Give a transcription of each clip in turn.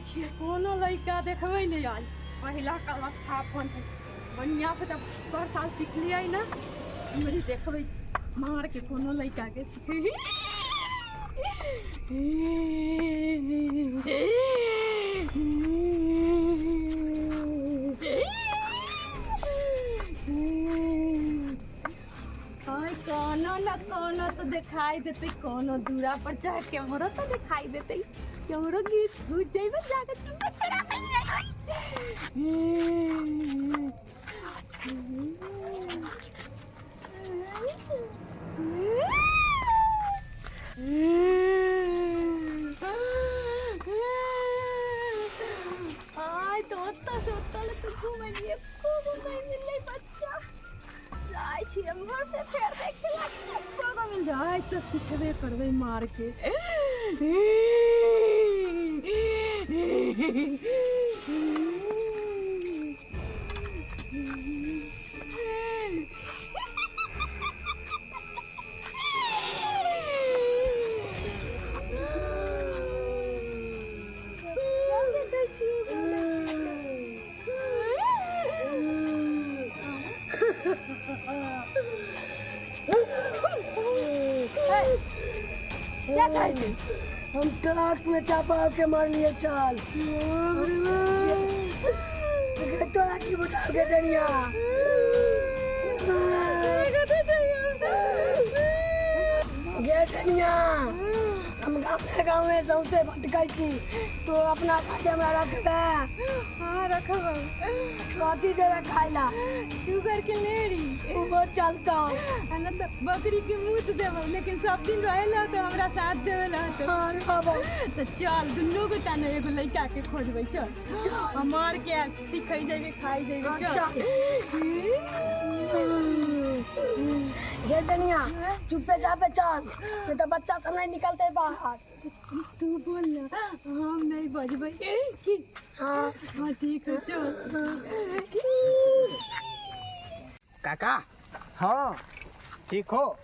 जाइ छियै, कोनो लड़का देखबै नहि। आइ पहिला कलस्थापन है, बढ़िआँ से तऽ पर साल सिखलियै ने, इमहरी देखबै मार के कोनो लड़का के। आइ कोनो न कोनो तऽ देखाई देतै, कोनो दूरा पर चाहे केम्हरो तऽ देखाई देतै, केम्हरो गीत घुस जेबै जाके चुपे चुरा। आइ तऽ ओतऽ से ओतऽ ले तऽ घुमलियै, एको गो नहि मिललै बच्चा। जाइ छी एम्हर से फेर देखे लागी, एको गो मिल जाय तऽ सिखबे करबै मार के। देखै छी। क्या खाइ छी? हम ट्रक में चापा के मारलिए। चल, तोरा की बुझाव के डनिया गे? डनिया, हम गाँवे गाँवे सौंसे भटकै छी, तो अपना साथे हमरा रखबे? हाँ, रखब। कथी देबे खाइ ला? शुगर के लेरी। ओहो चलता। आ न तऽ बकरी के मूत देबो, लेकिन सब दिन रहे ला तो हमरा साथ देवे ला तो। हाँ, रहबो। तऽ चल, दुनू गोटा ने एगो लड़का के खोजबै, चल। चल। हमार के सिखै जेबै, खाइ जेबै। चल। चल गे डनिया, चुपे चापे चल, नहीं तो बच्चा सब नहीं निकलते बाहर। तू बोल ना, हम नहीं बजबै की? हाँ। हाँ, ठीक है, चल। काका। हाँ। ठीक हो?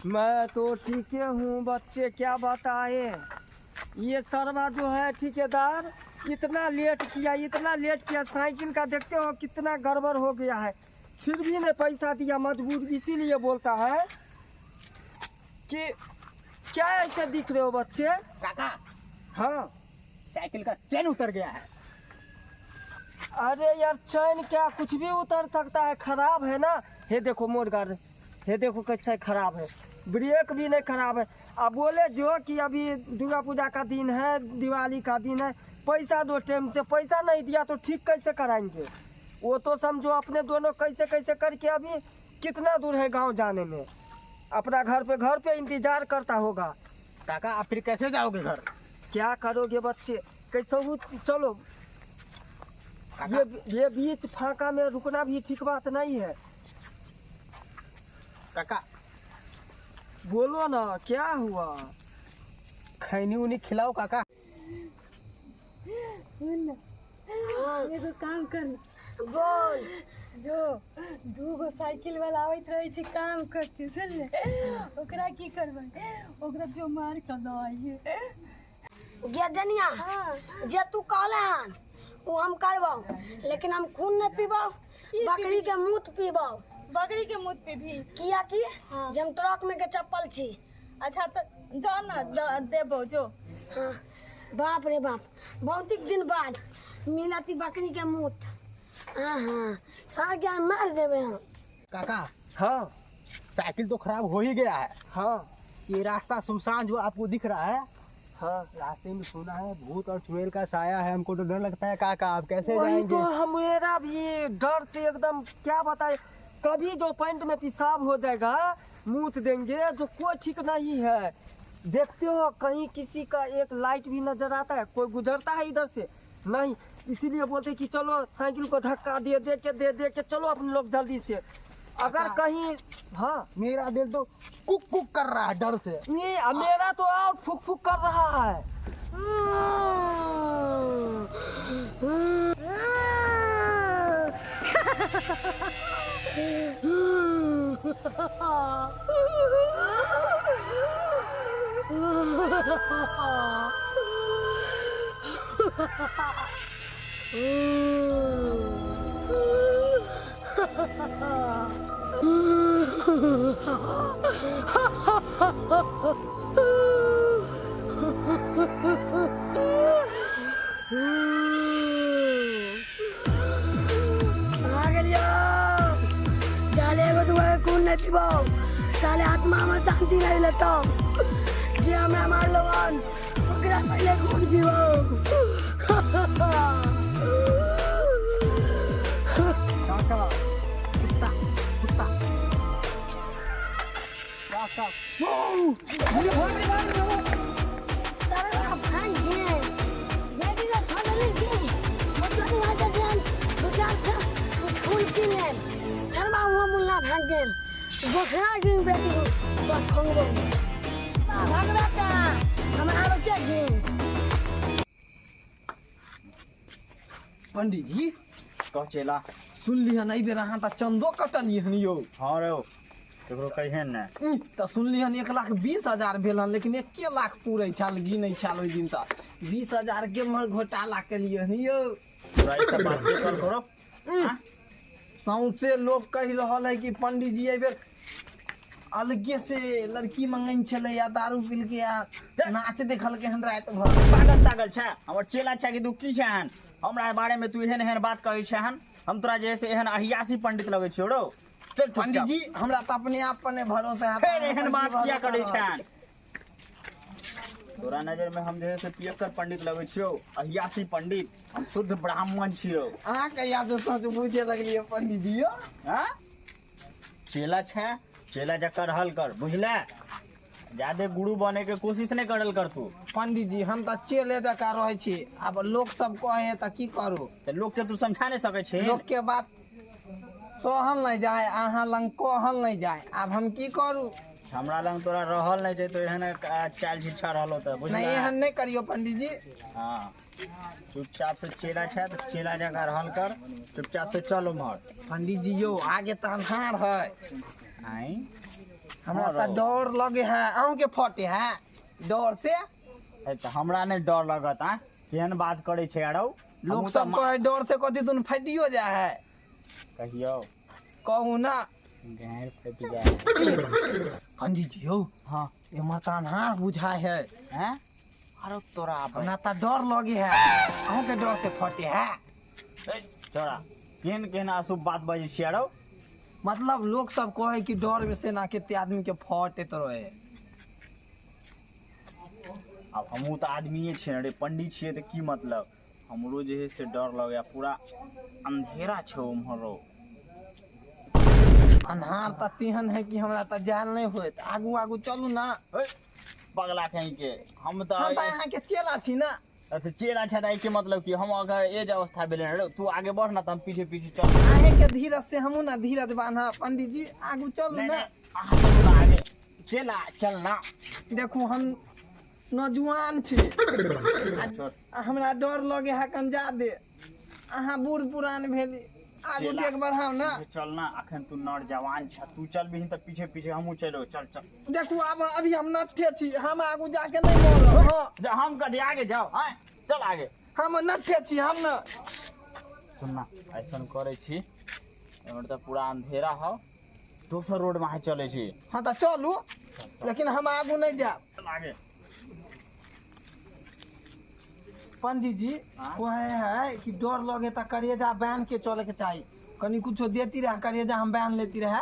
मैं तो ठीक हूँ बच्चे, क्या बताए, ये शर्मा जो है ठेकेदार, इतना लेट किया, इतना लेट किया। साइकिल का देखते हो कितना गड़बड़ हो गया है, फिर भी नहीं पैसा दिया। मजबूर इसीलिए बोलता है कि क्या ऐसे दिख रहे हो बच्चे? काका। हाँ। साइकिल का चैन उतर गया है। अरे यार, चैन क्या, कुछ भी उतर सकता है, खराब है ना। हे देखो मोड़ गाड़, हे देखो कैसे खराब है, ब्रेक भी नहीं खराब है। अब बोले जो कि अभी दुर्गा पूजा का दिन है, दिवाली का दिन है, पैसा दो टाइम से। पैसा नहीं दिया तो ठीक कैसे कराएंगे? वो तो समझो अपने दोनों कैसे कैसे करके, अभी कितना दूर है गांव जाने में, अपना घर पे इंतजार करता होगा। काका, आप फिर कैसे जाओगे घर? क्या करोगे बच्चे, कैसे हो, चलो। काका। ये बीच फांका में रुकना भी ठीक बात नहीं है। काका। बोलो ना, क्या हुआ? खैनी उनी खिलाओ काका। सुन ना, एगो काम कर ना। बोल। जो दूगो साइकिल वाला आबैत रहै छै काम करके, सुनले, ओकरा की करबै? ओकरा जो मार के दऽ आइए। गे डनिया। हाँ। जे तू कहले हन वो हम करबो, लेकिन हम खून नहीं पीबो, बकरी के मूत पीबो। बकरी के मूत पीबी? किया कि हाँ। जे हम ट्रक में के चप्पल छी। अच्छा, तऽ जो ना, देबो जो। हाँ, बाप रे बाप, बहुत दिन बाद मिलती बकरी के मूत। हाँ हाँ, सार के मार देबे हम। काका। हाँ। साइकिल तो खराब हो ही गया है। हाँ। ये रास्ता सुनसान जो आपको दिख रहा है, हाँ। रास्ते में सुना है भूत और चुड़ैल का साया है। हमको तो डर लगता है काका, आप कैसे वही जाएंगे? तो हम, मेरा भी डर से एकदम क्या बताए, कभी जो पैंट में पेशाब हो जाएगा, मूत देंगे, जो कोई ठीक नहीं है। देखते हो कहीं किसी का एक लाइट भी नजर आता है? कोई गुजरता है इधर से? नहीं। इसीलिए बोलते कि चलो, साइकिल को धक्का दे दे के, दे दे के चलो अपने लोग जल्दी से, अगर काका। कहीं, हाँ। मेरा दिल तो कुक कुक कर रहा है डर से। ये मेरा तो और फुक फुक कर रहा है। आ गेलियो। जाले एगो दूगो के खून नहि पीबौ, साले आत्मा हमर शांति नहि लेतौ। जे हमरा मारलो हन ओकरा पहिले खून पीबौ। काका, कुत्ता कुत्ता काका। सारा भाग गए बेटी का सोचले कि मतलब यहाँ के जान दो चार से खून पी ले, शर्मा हुआ मुल्ला भाग गेल। गोखरा गेल बेटी को खंगो भागरा का हम आरो क्या जी। पंडित जी। कह चेला। सुन लिहन एहि बेर अहाँ तऽ चंदो कटलियै हन यौ। हाँ रे, केकरो कहिहन ने। तऽ सुनलिहन 1,20,000 भेल हन, लेकिन 1 लाख पूरै छल, गिनै छल ओहि दिन। तऽ 20,000 के मर घोटाला केलियै हन यौ। तोरा ई सब बात के कल करो? सौंसे लोग कहि रहल है कि पंडित जी एहि बेर अलगे से लड़की मंगनि छलै या दारू पीलके या नाच देखलकै हन राति भर। पागल तागल छै? हमर चेला छै कि तू की छै हन? हमरा बारे में तू एहन एहन बात कहै छै हन? हम तोरा जे से एहन अहियासी पंडित लगै छियौ रौ? चल चुपचाप। पंडित जी, हमरा तऽ अपने आप पर नहि भरोसा है। फेर एहन बात किया करै छै हन? तोरा नजर में हम जे है से पियक्कर पंडित लगै छियौ? अहियासी पंडित? हम शुद्ध ब्राह्मण छियौ। अहाँ कहिया से सच बुझे लगलियै पंडित जी यौ? हाँ, चेला छै, चेला जकर रहल कर, बुझले? ज्यादे गुरु बने के कोशिश नहीं करल कर तू। पंडित जी, हम तऽ चेले जकाँ रहै छी। आब लोक सब कहै है तऽ की करू? तऽ लोक के तू समझा नहीं सकै छी? लोक के बात सहल नहि जाय, अहाँ लग कहल नहि जाय। आब हम की करू? हमरा लग तोरा रहल नहीं छै तो एहन चाल छिच्छा रहलो तऽ बुझले? नहि, एहन नहि करियौ पंडित जी। हाँ, चुपचाप से चेला छै तऽ चेला जकाँ रहल कर। चुपचाप से चल उम्हर। पंडित जी यौ, आगे तऽ अन्हार है। आँय? हमरा तऽ डर लगे है। अहूँके फटे है डर से? हे, तऽ हमरा नहि डर लगत? आ केहन बात करै छै आरो? लोक सब कहे डर से कथी दुन फाटियो जाय है। कहियौ। कहू ना। गाँड़ फटि जाय। पंडित जी यौ। हाँ। एम्हर तऽ अन्हार बुझाय है। हैं? आरो तोरा आबै। हमरा तऽ डर लगे है। अहूँके डर से फटे है? ए, तोरा केहन केहन अशुभ बात बजै छियै आरो? मतलब लोक सब कहे कि डर में से ना कते आदमी के फटैत रहे। आब हमहूँ तऽ आदमिए छियै ने रे, पंडित छियै तऽ की मतलब? हमरो जे है से डर लगैया। पूरा अंधेरा छै उम्हरो। अन्हार तऽ तेहन है कि हमरा तऽ जायल नहि होइत। आगू आगू चलू ना। हे, पगला कहीं के, हम हम तऽ तऽ अहाँके चेला छी ना। तऽ चेला छै तऽ एहिके मतलब कि हम अगर एज अवस्था भेलै रे, तू आगे बढ़ ना तऽ हम पीछे पीछे चल। अहें के धीरज से हमहूँ ना धीरज बान्हब। पंडित जी, आगू चलू नहीं ना। नहीं, अहाँ चलू ना आगे। चेला, चल ना। देखू, हम नौजवान छी छोड़। आ हमरा डर लगे है कन जादे। अहाँ बूढ़ पुरान भेली, आगू चेला। डेग बढ़ाउ ना। पीछे चल ना। अखन तू नौजवान छ, तू चलबिही तऽ पीछे पीछे हमहूँ चलो। चल चल। देखू, आब अभी हम नट्ठे छी। हम आगू जाके नहीं मरब, हाँ। जा, हम कथी आगे जाओ? आय चल आगे। हम नट्ठे छी, हम न। सुन ना, ऐसन करै छी, एमहर तऽ पूरा अंधेरा हौ, दोसर रोड में अहाँ चलै छी। हाँ तऽ चलू, लेकिन हम आगू नहीं जायब। चल आगे। पंडित जी, कहे है कि डर लगे तऽ करेजा बान्ह के चले के चाही। कनी कुछो देती रहे करेजा, हम बान्ह लेती रहे।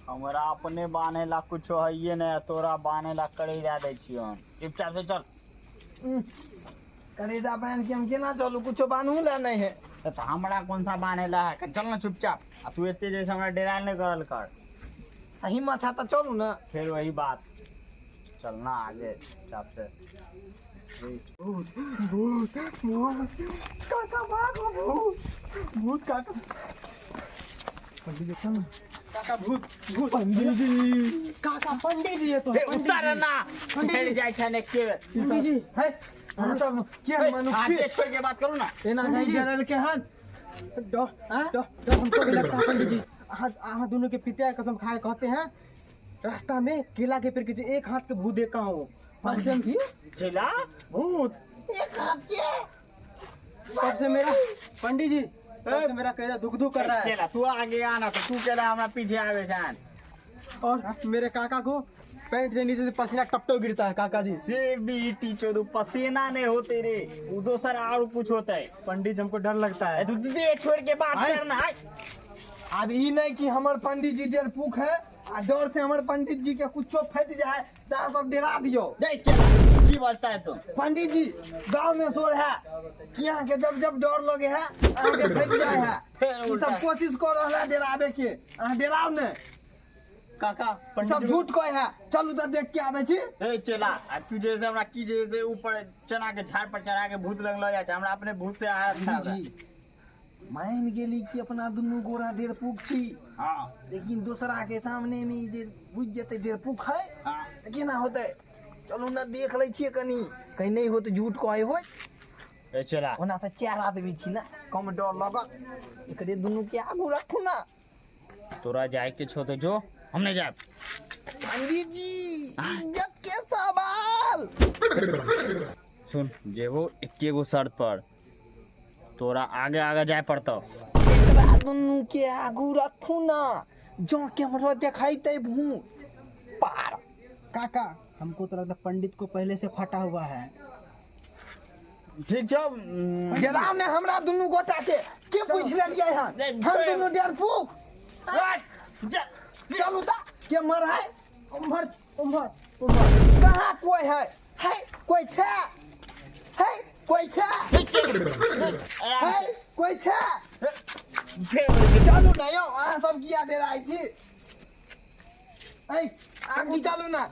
हमरा अपने बान्हे ला कुछो हइये नहीं, तोरा बान्हे ला करेजा दै छियो हम? चुपचाप से चल। करेजा बान्ह के हम केना चलू? कुछो बान्हू ला नहीं है। तऽ हमरा कौन सा बान्हे ला है? चल ना चुपचाप। आ तू एते जैसे हमरा डेरायल नहीं करल कर। तऽ हिम्मत है तऽ चलू ना। फिर वही बात, चलना आगे चुपचाप से। भूत भूत काका, भागो! भूत भूत काका! पंडित जी, चल काका, भूत भूत! पंडित जी, काका, पंडित जी, ये तो हे, उतर ना, चढ़ जाइ छै ने के। पंडित जी। है, अहाँ सब के मनुष्य? हाथे छोड़ के बात करू ना। एना नहीं डरल के हन? डर डर डर हमको भी लगता है पंडित जी। अहाँ अहाँ दोनों के पिता कसम खाए कहते हैं, रास्ता में केला के पेड़ के नीचे एक हाथ के भूत देखा हूँ। पंडित जी। चेला। भूत। एक हाथ के? तब से मेरा पंडित जी, तब से मेरा कलेजा धुक धुक कर रहा है। चेला तू आगे आना तो तू केला हमरा पीछे आवे छान। और मेरे काका को पैंट से नीचे से पसीना टप टप गिरता है काका जी। ये बीटी चोदू पसीना नहीं होते रे, वो दोसर और कुछ होता है। पंडित जी हमको डर लगता है। तू दे छोड़ के बात आय। करना आय। अब ई नहीं कि हमर पंडित जी डरपुक है आ डर से हमर पंडित जी के कुछो फटि जाए त अहाँ सब डरा दियो। नहीं चला की बोलता है तू? पंडित जी गांव में शोर है कि अहाँ के जब जब डर लगे है अहाँ के फटि जाए है। फेर ई उल्टा। सब कोशिश कर रहल है डराबे के, अहाँ डराउ ने। काका सब झूठ कहे है। चलू तऽ देख के आबै छी। ए चला आ तू जैसे हमरा की जैसे ऊपर चना के झाड़ पर चढ़ा के भूत लग ल जाय छै, हमरा अपने भूत से आया था। जी मान गेली कि अपना दुनू गोरा डेरपुक छी। हाँ लेकिन दोसरा के सामने में ई जे बुझि जेतै डेरपुक है हाँ तऽ केना होतै? चलू ने देख लै छियै कनी, कहीं नहि होत झूठ कहै होय। ए चला ओना तऽ चारि आदमी छी ने, कम डर लगत। एकरे दुनू के आगू रखू ना। तोरा जाए के छो तो जो, हम नहीं जाए। पंडित जी इज्जत के सवाल। सुन जेबो एके गो शर्त पर, तोरा आगे आगे जाए पड़तो। एकरा दुनू के आगू रखू ना, जँ केम्हरो देखेतै भूत पार। काका हमको तो लगता है पंडित को पहले से फटा हुआ है। ठीक छौ। डराव ने हमरा दुनू गोटा के पूछि लेलियै हन? नहीं, हम दुनू डरपुक। चलू तऽ केम्हर है? उम्हर उम्हर उम्हर। कहाँ कोई है? है कोई छै? है कोई छै? है कोई छै? चलू ना यौ, अहाँ सब किया डराइ छी? ऐ आगू चलू ना।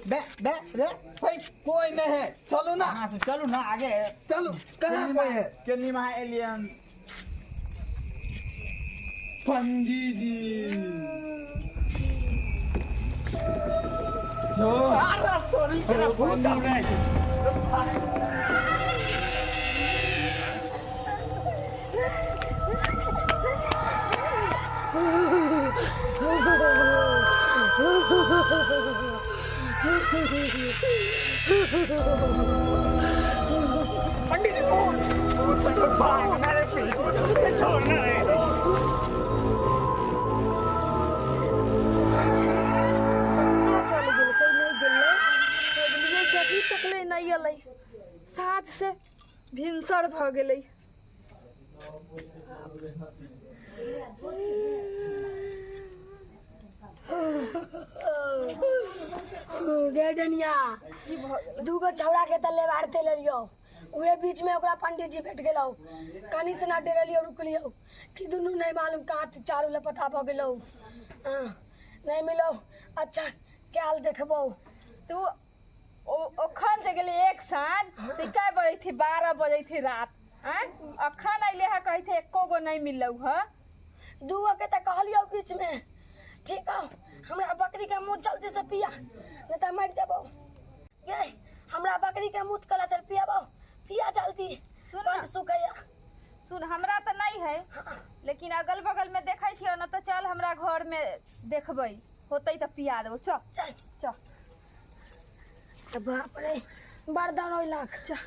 बे बे रे है कोई नहीं है, चलू ना। हाँ सब चलू ना आगे। चलू, कहाँ कोई है? केनी महा एलियन। पंडित जी अरे सॉरी केना भूत आबै। कत्ता चल गेलकै नहि गेलै, बजलियै से अभी तक ले नहि एलै। साँझ से भिनसर भऽ गेलै। गे डनिया, दूगो छौड़ा के तऽ लेबारते लेलियौ, उहे बीच में ओकरा पंडित जी भेट गेलौ। कनी से ना डरलियौ, रुकलियौ कि दुनू नहीं मालूम कहाँ चारू लपता भऽ गेलौ। नहीं मिलौ। अच्छा काल्हि देखबौ। तू ओखन जे गेलै एक साँझ से कै बजै थी? 12 बजै थी रात। आँय अखन अइले है, कहै थे एको गो नहीं मिललौ है। दूगो के तऽ कहलियौ बीच में। ठीक हौ, हमरा बकरी के मुँह जल्दी से पिया, नहीं तऽ मरि जेबौ। गे हमरा बकरी के मुँह कला चल पियाबौ, पिया जल्दी। सुन ना। कंठ सुखैया। सुन हमरा तऽ नहीं है, लेकिन अगल बगल में देखै छियै न तऽ चल हमरा घर में देखबै, होतै तऽ पिया देबौ। चल चल चल। बाप रे, बड़ दौड़ैलक। चल।